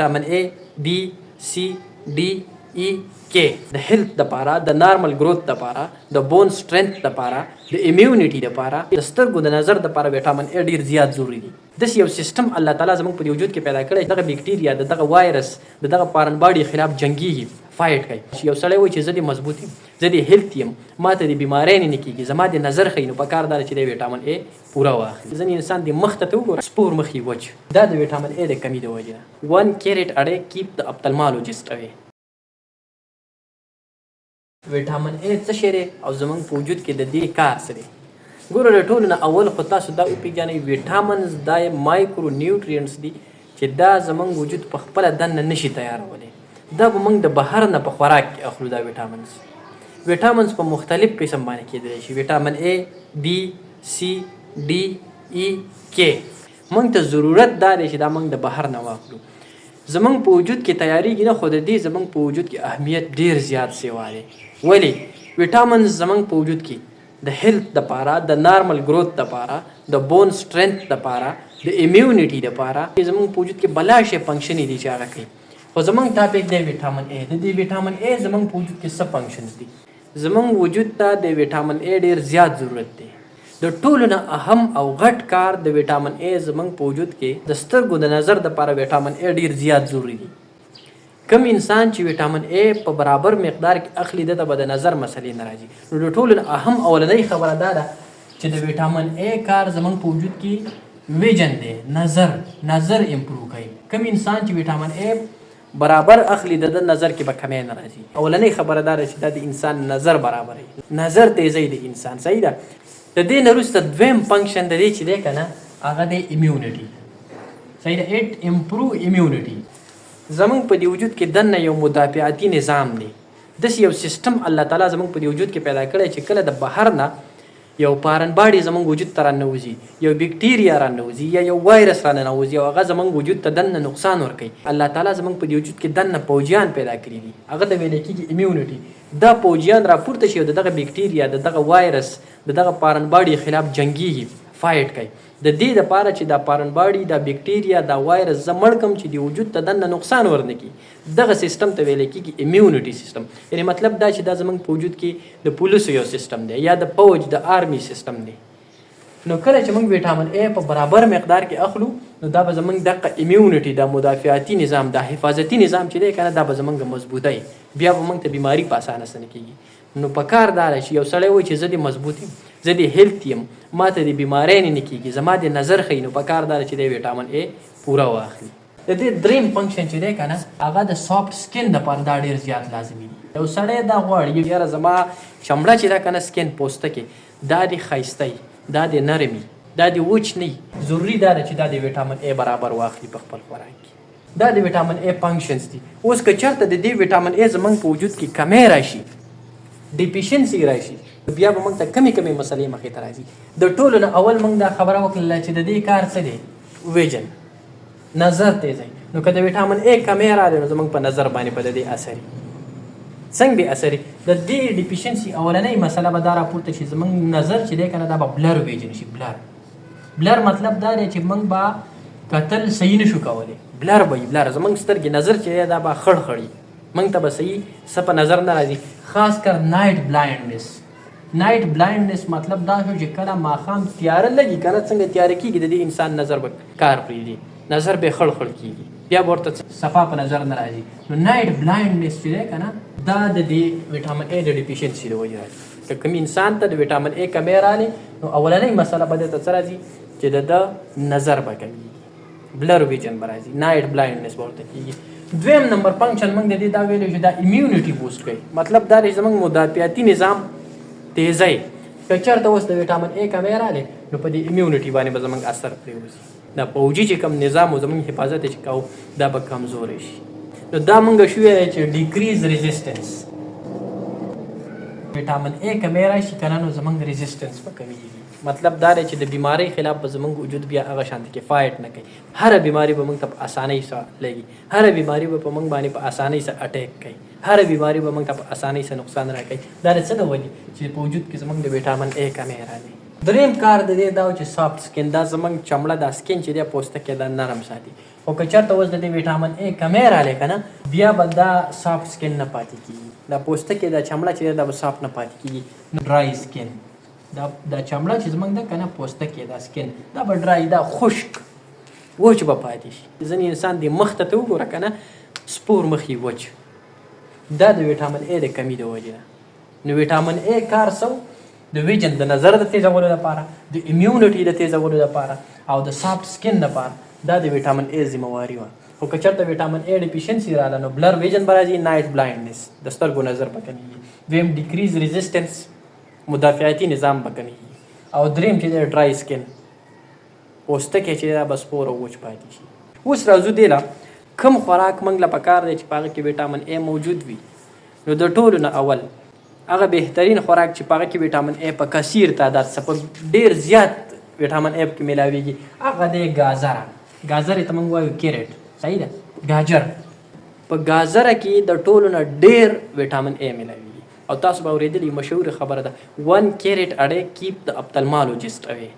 ویټامن ای، بی، سی، ډي، ای، کې. د هیلث دپاره، د نارمل ګروت دپاره، د بون سټرینث دپاره، د امیونټي دپاره، د سترګو د نظر دپاره ویټامن ای ډیر زیات ضروري دي. داسې یو سیستم الله تعالی زموږ په دې وجود کې پیدا کړی، دغه بیکټیریا، د دغه وایرس، د دغه فارن باډي خلاف جنګیږي، فایټ کوي. چې یو سړی وایي چې زه دې مضبوط یم، زه دې هیلث یم، ما ته دې بیماری نه کیږي، زما دې نظر ښه، نو په کار دا چې د ویټامن ای پوره واخلي. ځینې انسان دې مخ ته وګوره، سپور مخ یې وچ، دا د ویټامن ای د کمي د وجې ده. 1 carrot a day keep the ophthalmologist away. ویټامن ای څه شی دی او زمونږ په وجود کې د دې کار څه دی؟ ګوره، د ټولو نه اول خو تاسو دا وپېژنئ، ویټامنز دا مایکرو نیوټرینټس دي چې دا زمونږ وجود په خپله دننه نشي تیارولی، دا به موږ د بهر نه په خوراک کې اخلو. دا ویټامنز په مختلف قسم باندې کېدلی شي، ویټامن ای، بی، سی، ډي، ای، کې. موږ ته ضرورت دا دی چې دا موږ د بهر نه واخلو، زمونږ په وجود کې تیاریږي نه. خو د دې زمونږ په وجود کې اهمیت ډیر زیات سیوا دی. ولی؟ ویټامنز زمونږ په وجود کې د هیلث د پاره، د نارمل ګروت د پاره، د بون سټرینث د پاره، د امیونټي د پاره، زمونږ په وجود کې بلا شی فنکشن دي چې هغه کوي. خو زمونږ ټاپک دی ویټامن ای. د دې ویټامن ای زمونږ په وجود کې څه فنکشنز دي؟ زمونږ وجود ته د ویټامن ای ډیر زیات ضرورت دی. د ټولو نه اهم او غټ کار د ویټامن ای زمونږ په وجود کې د سترګو د نظر د پاره ویټامن ای ډیر زیات ضروري دي. کم انسان چې ویټامن ای په برابر مقدار کې اخلي، دته به د نظر مسلې نه راځي. نو د ټولو نه اهم اولنۍ خبره دا ده چې د ویټامن ای کار زمونږ په وجود کې ویژن دی، نظر امپروو کوي. کم انسان چې ویټامن ای برابر اخلي، د ده نظر کې به کمی نه راځي. اولنۍ خبره دا ده چې دا د انسان نظر برابروي، نظر تیزوي د انسان، صحیح ده. د دې نه وروسته دویم فنکشن د دې چې دی که نه، هغه دی امیونټي، صحیح ده. It improve immunity. زمونږ په دې وجود کې دننه یو مدافعتي نظام دی. داسې یو سیستم الله تعالی زمونږ په دې وجود کې پیدا کړی چې کله د بهر نه یو foreign body زمونږ وجود ته راننوځي، یو بیکټیریا راننوځي یا یو وایرس راننوځي او هغه زمونږ وجود ته دننه نقصان ورکوي، الله تعالی زمونږ په دې وجود کې دننه پوجیان پیدا کړي دي، هغه ته ویل کېږي امیونټي. دا پوجیان راپورته شي او د دغه بیکټیریا، د دغه وایرس، د دغه foreign body خلاف جنګیږي، فایټ کوي. د دې لپاره چې دا foreign body، دا بیکټیریا، دا وایرس زه مړ کم چې د وجود ته دننه نقصان ورنه کړي، دغه سیستم ته ویل کېږي امیونټي سیستم. یعنی مطلب دا چې دا زمونږ په وجود کې د پولیسو یو سیستم دی یا د پوج، د آرمي سیستم دی. نو کله چې موږ ویټامن ای په برابر مقدار کې اخلو، نو دا به زمونږ دغه امیونټي، دا مدافعاتي نظام، دا حفاظتي نظام چې دی کنه، دا به زمونږ مضبوطی، بیا به موږ ته بیماری په اسانه سره کیږي. نو په کار دا ده چې یو سړی وایي چې زه دې مضبوط یم، زه دې هیلث یم، ما ته دې بیماری نه کیږي، زما دې نظر ښه، نو په کار دا ده چې دی ویټامن ای پوره واخلي. د دې دریم فنکشن چې دی کنه، هغه د سافټ سکین د پاره دا ډیر زیات لازمي دي. یو سړی دا غواړي، یاره زما چمړه چې دا کنه، سکین، پوستکی، دا دې ښایسته وي، دا دې نرم وي، دا دې وچ نه وي، ضروري دا ده چې دا دې ویټامن ای برابر واخلي په خپل خوراک کې. دا د ویټامن ای فنکشنز دي. اوس که چېرته د دې ویټامن ای زمونږ په وجود کې کمی راشي، ډیفیشنسي راشي، بیا به موږ ته کمې کمې مسلې مخې ته راځي. د ټولو نه اول موږ دا خبره وکړله چې د دې کار څه دی؟ ویژن، نظر تیزوي. نو که د ویټامن ای کمی راغلی، نو زمونږ په نظر باندې به د دې اثر څنګه به اثر؟ د دې ډیفیشنسي اولنۍ مسله به دا راپورته شي، زمونږ نظر چې دی که نه، دا به blur vision شي. بلر مطلب دا دی چې موږ به کتل صحیح نشو کولی، blur به وي، blur. زمونږ سترګې، نظر چې دی، دا به خړ خړي، موږ ته به صحیح څه په نظر نه راځي، خاص کر night blindness. Night blindness مطلب دا شو چې کله ماښام تیاره لګي کنه، څنګه تیاره کیږي، د دې انسان نظر به کار پرېږدي، نظر به خړ خړ کیږي، بیا به ورته صفا په نظر نه راځي. نو night blindness چې دی کنه، دا د دې ویټامن ای د ډیفیشنسي د وجې راځي. که کوم انسان ته د ویټامن ای کمی راغلی، نو اولنۍ مسله به ده ته څه راځي؟ چې د ده نظر به کمیږي، blur vision به راځي، night blindness به ورته کیږي. دویم نمبر فنکشن موږ د دې دا ویلی چې دا امیونټي بوست کوي، مطلب دا دی چې زموږ مدافعتي نظام تیزوي. که چېرته اوس د ویټامن ای کمی راغلی، نو په دې امیونټي باندې به زموږ اثر پرېوځي. دا پوجي چې کوم نظام و زموږ حفاظت چې کوو، دا به کمزوری شي. نو دا موږ شو ویلی چې decrease resistance. ویټامن ای کمی راشي که نه، نو زموږ resistance به کمیږي. مطلب دا دی چې د بیماری خلاف به زموږ وجود بیا هغه شان کې فایټ نه کوي. هره بیماری به موږ ته په اسانۍ سره لګي، هره بیماری به په موږ باندې په اسانۍ سره اټیک کوي، هره بیماری به موږ ته په اسانۍ سره نقصان راکوي. دا د څه د وجې؟ چې په وجود کې زموږ د ویټامن ای کمی راځي. دریم کار د دې دا و چې soft skin، دا زموږ چمړه، دا سکین چې دی، پوستکی، دا نرم ساتي. خو که چېرته اوس د دې ویټامن ای کمی رالی که نه، بیا به دا soft skin نه پاتې کېږي، دا پوستکی دا چمړه چې دا به soft نه پاتې کېږي، نو dry skin، دا چمړه چې زمونږ ده که نه، پوستکی دا skin دا به dry، دا خشک وچ به پاتې شي. ځینې انسان دې مخ ته ته وګوره که نه، سپور مخ یې وچ، دا د ویټامن ای د کمي د وجې ده. نو ویټامن ای کار څه و؟ د vision د نظر د تیزولو لپاره، د immunity د تیزولو لپاره او د soft skin لپاره، دا د ویټامن ای ذمه واري وه. خو که چېرته ویټامن ای deficiency راغله نو blur vision به راځي، night blindness، د سترګو نظر به کمیږي، دویم decrease resistance، مدافعتي نظام به کمیږي، او دریم چې دی dry skin، پوستکی چې دا به سپور او وچ پاتې شي. اوس راځو دې له کوم خوراک موږ له پکار دی چې په هغه کې ویټامن ای موجود وي. نو د ټولو نه اول هغه بهترین خوراک چې په هغه کې ویټامن ای په کثیر تعداد څه، په ډیر زیات ویټامن ای پکې میلاویږي، هغه دی ګازره. ګازرې ته موږ وایو carrot، صحیح ده، گاجر. په ګازره کې د ټولو نه ډیر ویټامن ای میلاویږي. او تاسو به اورېدلي مشهوره خبره ده، "One carrot a day keep the ophthalmologist away".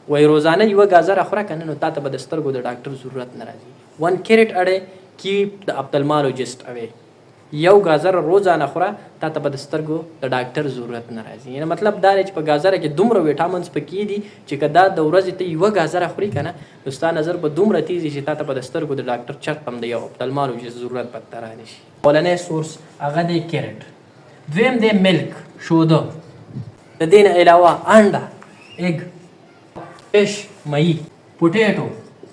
وایي روزانه یوه ګازره خوره که نه، نو تاته به د سترګو د ډاکټر ضرورت نه راځي. "One carrot a day keep the ophthalmologist away". یو ګازره روزانه خوره، تاته به د سترګو د ډاکټر ضرورت نه راځي. یعنی مطلب دا دی چې په ګازره کې دومره vitamins پکې دي چې که دا د ورځې ته یوه ګازره خوري که نه، نو ستا نظر به دومره تیز چې تاته به د سترګو د ډاکټر چرته هم د یو ophthalmologist ضرورت به ته رانه شي. اولنی source هغه دی carrot، دویم دی milk، شوده، د دې نه علاوه انډه، egg، fish، ماهي، potato،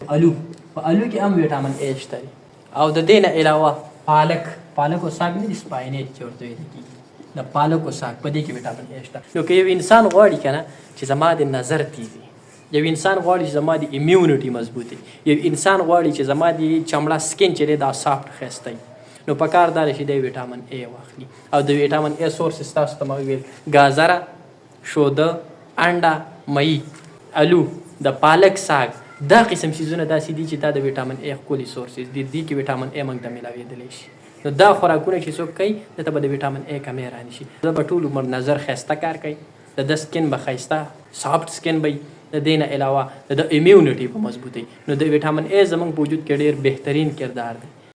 الو، په الو کې هم ویټامن ای شته دی، او د دې نه علاوه پالک، پالک او ساګ نه دي، spinach چې ورته ویل کېږي، د پالک او ساګ، په دې کې ویټامن ای شته. نو که یو انسان غواړي که نه چې زما د نظر تیزي، یو انسان غواړي چې زما د immunity مضبوطي، یو انسان غواړي چې زما د چمړه skin چې دی دا soft ښایسته وي، نو په کار دا دی چې دی ویټامن ای واخلي. او د ویټامن ای source تاسو ته ما وویل ګازره، شوده، انډه، ماهي، الو، د پالک ساګ، دا قسم سیزونه داسې دي چې دا د ویټامن ای ښکلي sources دي. دې کې ویټامن ای موږ ته میلاوېدلی شي. نو دا خوراکونه چې څوک کوي، ده ته به د ویټامن ای کمی رانه شي، ده به ټول عمر نظر ښایسته کار کوي، د ده skin به ښایسته soft skin به وي، د دې نه علاوه د ده immunity به مضبوطوي. نو د ویټامن ای زموږ په وجود کې ډېر بهترین کردار دی.